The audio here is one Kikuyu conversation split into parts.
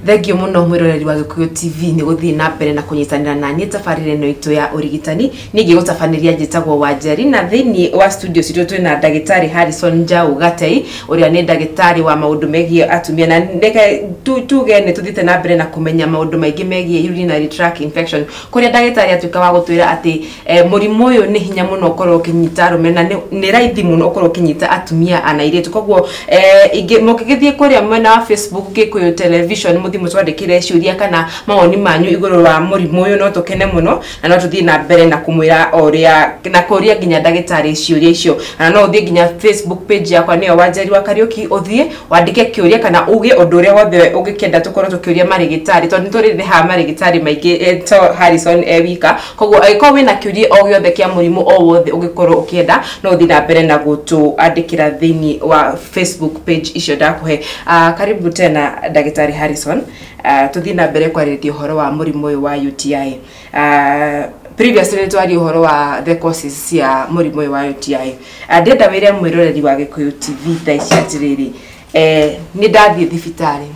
Thank you muno mwiroreri wa Gikuyu TV ni guthii na mbere na kunyitanira na niĩ tabarĩra ĩno itũ ya ũrigitani. Niĩ ngĩgũtabanĩria njĩtagwo Wanjeri, na thĩinĩ wa studio citũ twĩna ndagĩtarĩ Harrison Njau Gatei, ũrĩa nĩ ndagĩtarĩ wa maũndũ megiĩ atumia, na reke tuge nĩ tũthiĩte na mbere na kũmenya maũndũ maingĩ megiĩ urinary tract infection, kũrĩa ndagĩtarĩ atuĩka wa gũtwĩra atĩ mũrimũ ũyũ nĩ hinya mũno ũkorwo ũkĩnyita arũme na nĩ raithi mũno ũkorwo ũkĩnyita atumia ana airĩtu. Koguo mũngĩgĩthiĩ kũrĩa mwena wa Facebook Gikuyu Television, mũthiĩ mũtwandĩkĩre ciũria kana mawoni manyu igũrũ wa mũrimũ ũyũ, no tũkene mũno na no tũthiĩ na mbere na kũmwĩra ũrĩa na kũria nginya ndagĩtarĩ ciũria icio. Na no ũthiĩ nginya Facebook page yakwa, nĩyo Wanjeri wa Kariũki, ũthiĩ wandĩke kĩũria kana uge ũndũ ũrĩa wothe ũngĩkenda tũkorwo tũkĩũria marĩgĩtarĩ, tondũ nĩ tũrĩ haha marĩgĩtarĩ maingĩ, to Harrison e wika. Koguo angĩkorwo wĩna kĩũria o gĩothe kĩa mũrimũ o wothe ũngĩkorwo ũkĩenda, no ũthiĩ na mbere na gũtũandĩkĩra thĩinĩ wa Facebook page icio ndakũhe. Karibu tena, ndagĩtarĩ Harrison. Tũthiĩ na mbere kwarĩrĩria ũhoro wa mũrimũ ũyũ wa UTI. Previously nĩ twaria ũhoro wa the causes cia mũrimũ ũyũ wa UTI. Ndĩrenda wĩre mwĩroreri wa Gĩkũyũ TV thaa ici atĩrĩrĩ, nĩ ndathiĩ thibitarĩ,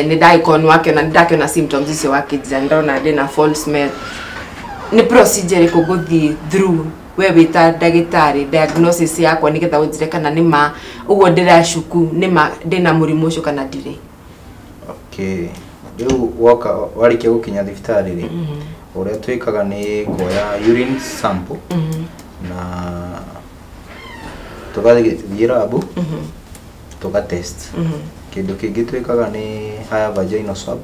nĩ ndagĩkorwo nĩ wakĩona, nĩ ndakĩona symptoms icio wakĩnjĩra, nĩ ndona ndĩna foul smell, nĩ procedure ĩrĩkũ ngũthiĩ through we wĩ ta ndagĩtarĩ, diagnosis yakwa, nĩgetha ũnjĩre kana nĩ ma ũguo ndĩracuku nĩ ma ndĩna mũrimũ ũcio kana ndirĩ? Okay, rĩu woka warĩkia gũkinya thibitarĩ rĩ, ũrĩa twĩkaga nĩ kuoya urine sample na tũgathiĩ lab tũga test. Kĩndũ kĩngĩ twĩkaga nĩ haya vaginal swab,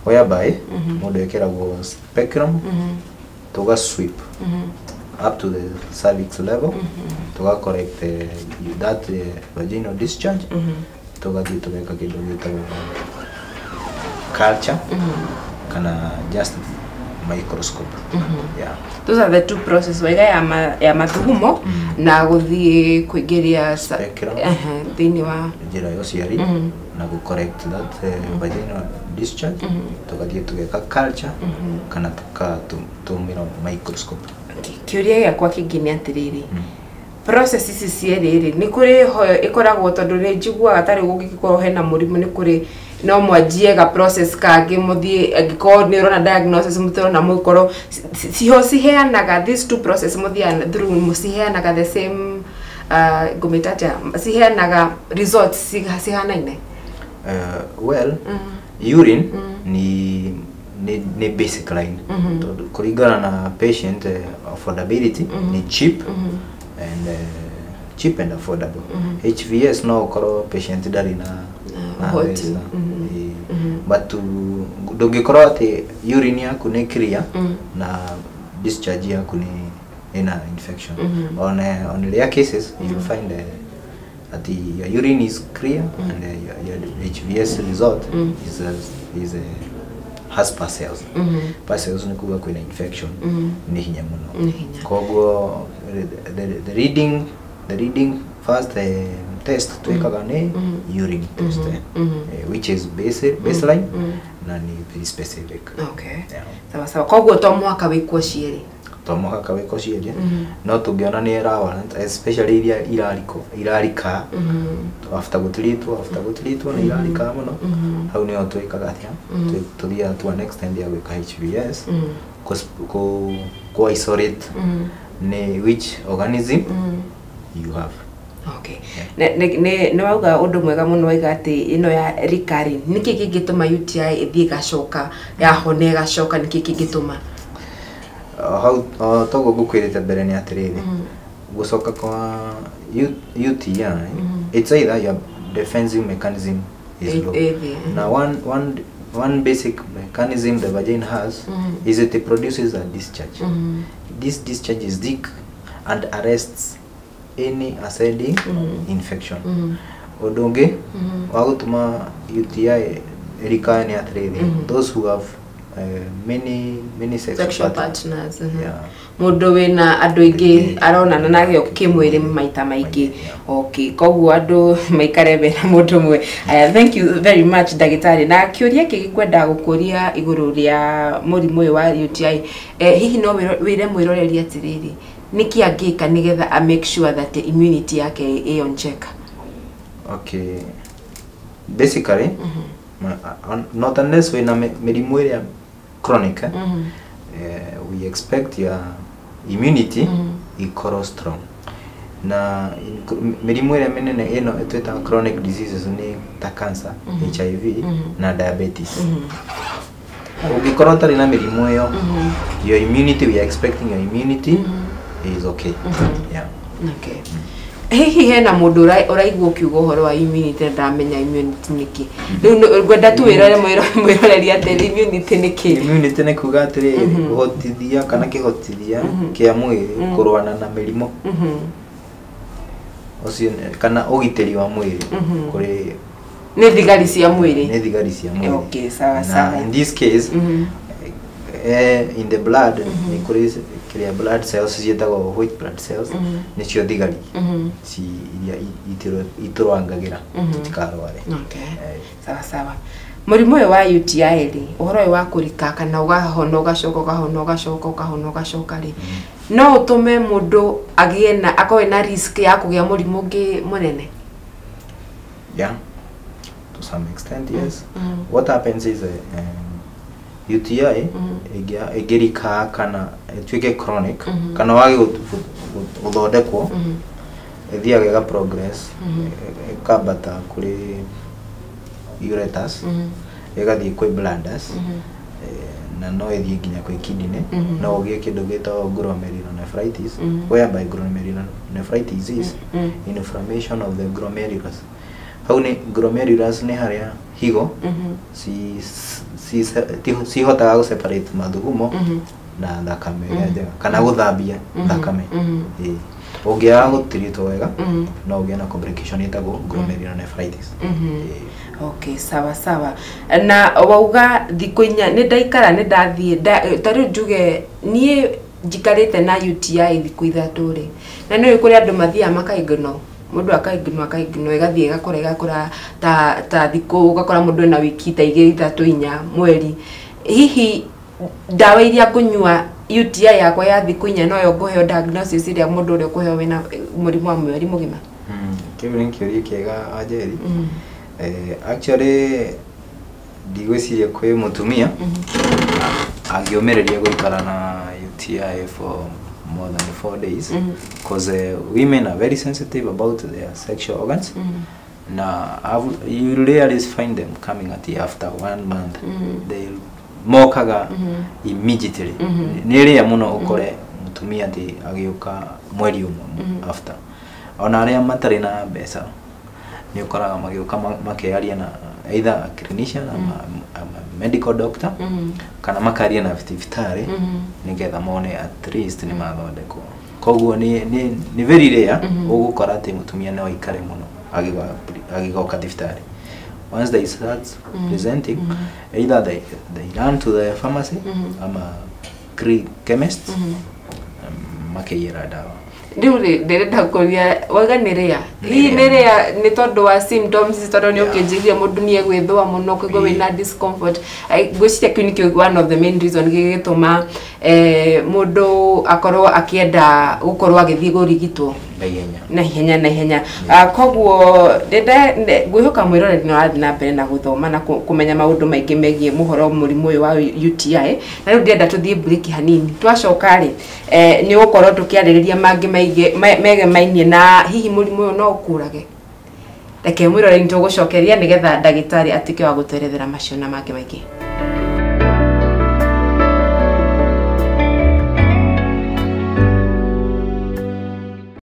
whereby mũndũ ekĩragwo speculum, tũga sweep up to the cervix level, tũga collect that vaginal discharge, tũgathiĩ tũgeka kĩndũ gĩtagwo culture kana just microscope, yeah. Those are the two process waiga ya mathugumo na gũthiĩ kũingĩria Speculum. Ehe, thĩinĩ wa njĩra ya ũciari na gũ collect that vaginal discharge, tũgathiĩ tũgeka culture kana tũkatũmĩra microscope. Kĩũria gĩakwa kĩngĩ nĩ atĩrĩrĩ, process ici cierĩ rĩ, nĩ kũrĩ ho ĩkoragwo, tondũ nĩ njiguaga tarĩ gũngĩkorwo hena mũrimũ nĩ kũrĩ no mwanjie ga process kangĩ mũthiĩ, angĩkorwo nĩ ũrona diagnosis mũtĩrona mũgĩkorwo ciho ciheanaga these two process mũthiaga through, mũciheanaga the same, ngũmĩta atĩa, ciheanaga results cihanaine? Well, urine ni basic line, tondũ kũringana na patient affordability ni cheap and cheap and affordable. HVS no ũkorwo patient ndarĩ na ũhoti. mbeca. Ĩĩ. But ndũngĩkorwo atĩ urine yaku nĩ clear na discharge yaku nĩ ĩna infection. On rare cases you'll find that your urine is clear and your HVS result is has pus cells. Pus cells nĩ kuga kwĩna infection, nĩ hinya mũno. Nĩ hinya. Koguo the reading first test twĩkaga nĩ urine test, which is basic baseline na nĩ very specific. Yeah. Sawa sawa, koguo to mũhaka wĩkwo cierĩ? To mũhaka wĩkwo cierĩ, no tũngĩona nĩ ĩra warrant, especially iria irariko irarika after gũtreatwo nĩ irarika mũno, hau nĩho twĩkaga atĩa, tũthiaga to an extent ya gwĩka HVS kũ isolate nĩ which organism you have. Okay. Nĩ wauga ũndũ mwega mũno, waiga atĩ ĩno ya recurring, nĩkĩ kĩngĩtũma UTI ĩthiĩ ĩgacoka, yahona ĩgacoka, nĩkĩ kĩngĩtũma? Hau toguo ngũkwĩrĩte mbere nĩ atĩrĩrĩ, gũcoka kwa UTI, it's either your defensive mechanism is low. Ĩthĩ. Now one basic mechanism the vagina has is it produces a discharge. This discharge is thick and arrests any ascending infection. Ũndũ ũngĩ wa gũtũma UTI ĩrikae nĩ atĩrĩrĩ, those who have many many sexual, sexual partners. Partners. Yeah. Mũndũ wĩna andũ aingĩ Aingĩ. aronana nagĩo kĩmwĩrĩ maita maingĩ. Yeah. Okay, koguo andũ maikare mena mũndũ ũmwe. Aya, thank you very much, ndagĩtarĩ. Na kĩũria kĩngĩ kwenda gũkũria igũrũ rĩa mũrimũ ũyũ wa UTI, hihi no wĩre mwĩroreri atĩrĩrĩ, nĩkĩ angĩka nĩgetha a make sure that the immunity yake ĩ on check? Okay, basically Not unless wĩna mĩrimũ ĩrĩa chronic, we expect your immunity ikorwo strong. Na mĩrimũ ĩrĩa mĩnene ĩno twĩtaga chronic diseases nĩ ta cancer, HIV na diabetes. Ũngĩkorwo ũtarĩ na mĩrimũ ĩyo, your immunity, we are expecting your immunity is okay, yeah. Okay. Hihi hena mũndũ ũraigua ũkiuga ũhoro wa immunity na ndamenya immunity nĩkĩ? Rĩu ngwenda tu wĩrore mwĩroreri atĩ immunity nĩkĩ. Immunity nĩ kuga atĩrĩrĩ, ũhotithia kana kĩhotithia kĩa mwĩrĩ kũrũana na mĩrimũ ũcio kana ũgitĩri wa mwĩrĩ kũrĩ. Nĩ thigari cia mwĩrĩ. Nĩ thigari cia mwĩrĩ. Okay, sawa. Na Sawa. in this case, in the blood nĩ kũrĩ kĩrĩa blood cells ciĩtagwo white blood cells, nĩcio thigari ci iria itũrangagĩra tũtikarware. Okay. Sawa sawa. Mũrimũ ũyũ wa UTI rĩ, ũhoro ũyũ wa kũrika kana ũgahona ũgacoka, ũkahona ũgacoka, ũkahona ũgacoka rĩ, no ũtũme mũndũ agĩe na akorwo na risk ya kũgĩa mũrimũ ũngĩ mũnene? Yeah, to some extent, yes. What happens is UTI ĩngĩrika kana ĩtuĩke chronic kana wage gũthondekwo, ĩthiaga ĩga progress, ĩkambata kũrĩ ureters, ĩgathiĩ kwĩ bladders, na no ĩthiĩ nginya kwĩ kidney. No ũgĩe kĩndũ gĩtagwo glomerulonephritis, whereby glomerulonephritis is inflammation of the glomerulus. Hau nĩ glomerulus, nĩ harĩa higo cihotaga gũ separate mathugumo na thakame ĩrĩa njega kana gũthambia thakame. Ĩĩ. Ũngĩaga gũtiritwo wega, no ũgĩe na complication ĩtagwo glomerulonephritis. Ĩĩ. Okay, sawa sawa. Na wauga thikũ 4 nĩ ndaikara nĩ ndathiĩ ta rĩu njuge niĩ njikarĩte na UTI thikũ 3 rĩ, na nĩ kũrĩ andũ mathiaga makaigno, mũndũ akaigno akaigno, ĩgathiĩ ĩgakũra ĩgakũra, ta thikũ ũgakora mũndũ ena wiki ta 2, 3, 4, mweri. Hihi ndawa iria ngũnyua UTI yakwa ya thikũ 4 noyo ngũheo diagnosis ĩrĩa mũndũ ũrĩa ũkũheo wĩna mũrimũ wa mweri mũgima? Kĩu nĩ kĩũria kĩega, Wanjeri. Actually ndigwĩciria kwĩ mũtumia angĩũmĩrĩria gũikara na UTI for more than 4 days, because women are very sensitive about their sexual organs, na you rarely find them coming at the after one month. They mokaga immediately. Nĩ rĩa mũno ũkore mũtumia atĩ agĩũka mweri ũmwe after. Ona arĩa matarĩ na mbeca nĩ ũkoraga magĩũka makearia na either a clinician ama medical doctor, kana makaria na thibitarĩ nĩgetha mone at least nĩ mathondekwo. Koguo nĩ very rare ũgũkora atĩ mũtumia no aikare mũno agĩgoka thibitarĩ. Once they start presenting, either they run to the pharmacy ama chemist, makeiyĩra ndawa. Rĩu rĩ, ndĩrenda kũria, wauga nĩ rĩa, hihi nĩ rĩa nĩ tondũ wa symptoms, tondũ nĩ ũkĩnjĩrire mũndũ nĩ egwĩthũa mũno, kũigua wĩna discomfort. Ngwĩciria kĩu nĩkĩo one of the main reason gĩgĩtũma mũndũ akorwo akĩenda gũkorwo agĩthiĩ kũrigitwo na ihenya. Na ihenya, na ihenya. Koguo ngwĩhoka mwĩroreri nĩ ũrathiĩ na mbere na gũthoma na kũmenya maũndũ maingĩ megiĩ mũhoro mũrimũ ũyũ wa UTI. Na rĩu ndĩrenda tũthiĩ break hanini. Twacoka rĩ, nĩ ũgũkorwo tũkĩarĩrĩria mangĩ maingĩ megemainie na hihi mũrimũ ũyũ no ũkũrage. Reke mwĩroreri, nĩ tũgũcokeria nĩgetha ndagĩtarĩ atuĩke wa gũtwerethera macio na mangĩ maingĩ.